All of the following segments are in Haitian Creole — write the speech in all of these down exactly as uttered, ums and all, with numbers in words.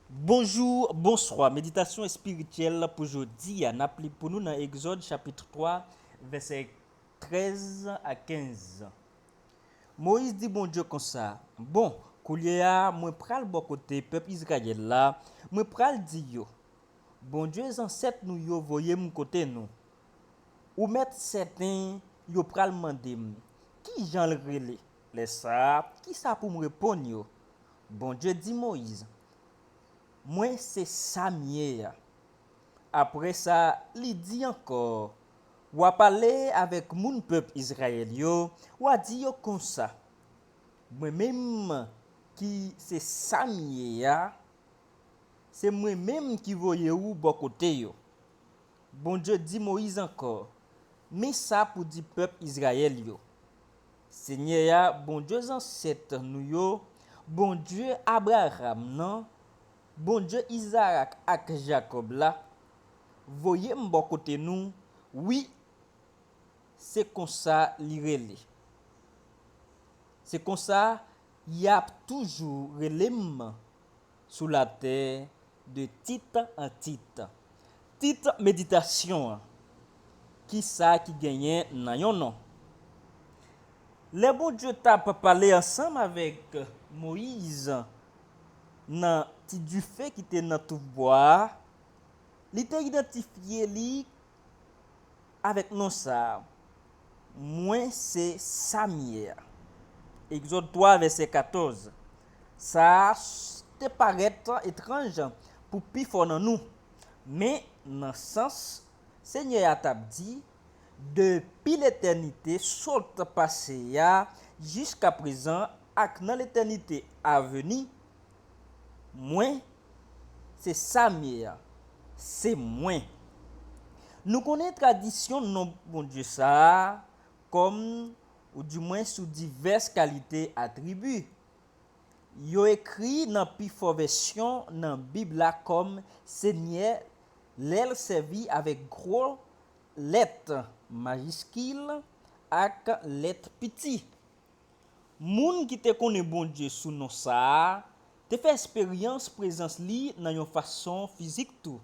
Bonjou, bonswa. Meditasyon espirityèl pou jodi a, n ap li pou nou nan Egzòd chapit twa, vèsè trèz a kenz. Moyiz di Bondye konsa, "Bon, koulye a, mwen pral bò kote pèp Izrayèl la, mwen pral di yo, 'Bondye zansèt nou yo voye m kote nou.' Ou mèt sèten yo pral mande m, 'Ki jan l rele?' Lè sa a, ki sa pou m reponn yo?" Bondye di Moyiz, "Mwen se sa m ye a." Apre sa, li di ankò, "W a pale avèk moun pèp Izrayèl yo, w a di yo konsa, 'Mwen menm ki se sa m ye a, se mwen menm ki voye w bò kote yo.'" Bondye di Moyiz ankò, "Men sa pou di pèp Izrayèl yo, 'Senyè a, Bondye zansèt nou yo, Bondye Abraram nan, Bondye Izarak ak Jakòb la, voye m bò kote nou, wi, se konsa li rele. Se konsa y ap toujou rele m sou latè de tit an tit." Tit meditasyon an, ki sa ki genyen nan yon non? Lè Bondye t ap pale ansanm avèk Moyiz nan ti dife ki te nan touf bwa a, li te idantifye li avèk non sa a, "Mwen se sa m ye a." Egzòd twa, vèsè katòz. Sa a s- te parèt etranj pou pifò nan nou, men nan sans Senyè a t ap di, depi letènite sot pase a jiska prezan ak nan letènite aveni, mwen se sa m ye a, se mwen. Nou konnen tradisyon non Bondye sa a kòm, oudimwen sou divès kalite atribi. Yo ekri nan pifò vèsyon nan Bib la kòm Senyè lè l sèvi avèk gwo lèt majiskil ak lèt piti. Moun ki te konnen Bondye sou non sa a te fè esperyans prezans li nan yon fason fizik tou.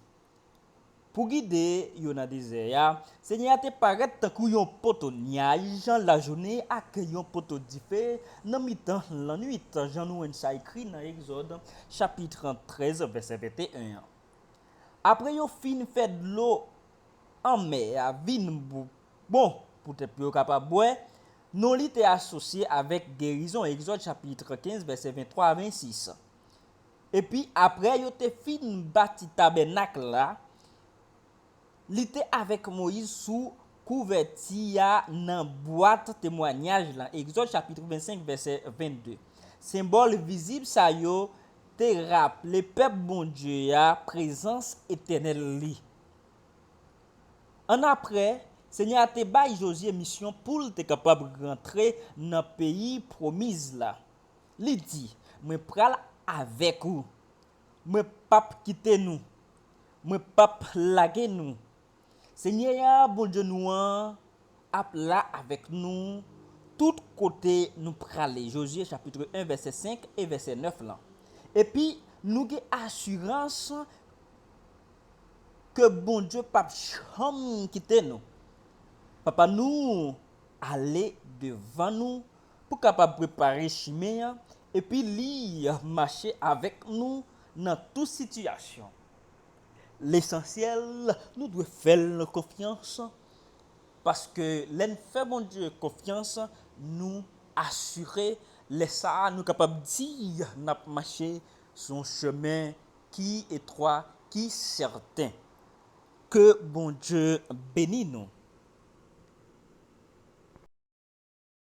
Pou gide yo nan dezè a, Senyè a te parèt tankou yon poto nyaj lajounen ak yon poto dife nan mitan lannwit, jan nou jwenn sa ekri nan Egzòd chapit trèz, vèsè venteyen an. Apre yo fin fè dlo anmè a vin bou- bon pou tèt yo kapab bwè, non li te asosye avèk gerizon, Egzòd chapit kenz, vèsè venntwa a vennsis. Epi apre yo te fin bati tabènak la, li te avèk Moyiz sou kouvèti a nan bwat temwayaj lan, Egzòd chapit vennsenk, vèsè vennde. Senbòl vizib sa yo te raple pèp Bondye a prezans etènèl li. Annapre, Senyè a te bay Jozye misyon pou l te kapab rantre nan peyi pwomiz la. Li di, "Mwen pral avèk ou. Mwen p ap kite nou. Mwen p ap lage nou. Senyè a, Bondye nou an, ap la avèk nou tout kote nou prale." Jozye chapit en, vèsè senk e vèsè nèf lan. Epi, nou gen asirans ke Bondye p ap janm kite nou. Papa nou ale devan nou pou kapab prepare chimen an, epi li mache avèk nou nan tout sitiyasyon. Lesansyèl, nou dwe fè l konfyans, paske lè n fè Bondye konfyans, nou asire, lè sa a, nou kapab di n ap mache sou yon chemen ki etwa, ki sèten. Ke Bondye beni nou.